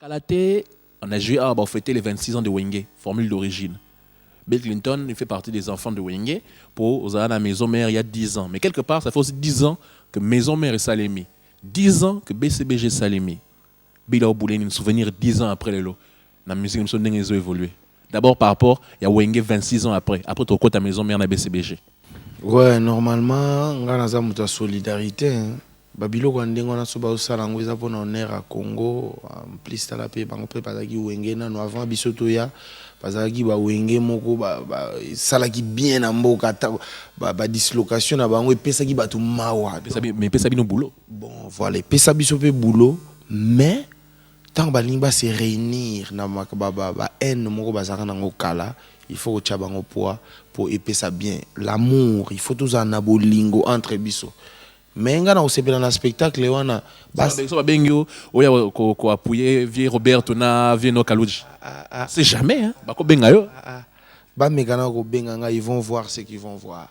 Kala te, on a joué awa, bafêter les 26 ans de Wenge, Formule d'Origine. Bill Clinton, il fait partie des enfants de Wenge pour ozala na Maison Mère il y a 10 ans. Mais quelque part, ça fait aussi 10 ans que Maison Mère esalemi, 10 ans que BCBG esalemi. Bila obuleni souvenir 10 ans après lelo na musique biso, ndenge ezo évoluer d'abord par rapport ya Wenge 26 ans après, après tokota Maison Mère na BCBG. Ouais, normalement nga naza moto ya solidarité, hein. Babiloko ya ndenge wana so bazosala yango, eza mpona honneur ya Congo. En plus, tala mpe bango mpe bazalaki Wenge nano avant biso toya. Bazalaki bawenge moko esalaki bien na mboka. Ata badislocation na bango epesaki bato mawa. Mais epesa bino boulot. Bon, voilà, epesa biso mpe boulot. Mais ntango balingi base réunir na bahaine moko bazalaka nango kala, il faut kotia bango poids po epesa bien l'amour. Il faut tozala na bolingo entre biso. Mais nga na kosepela na spectacle wana. So babengi yo oya koappuyer vieux Roberto na vieux no Kaluji, c'est jamais, hein, bakobenga yo. Bameka na kobenga ngai, ils vont voir ce qu'ils vont voir.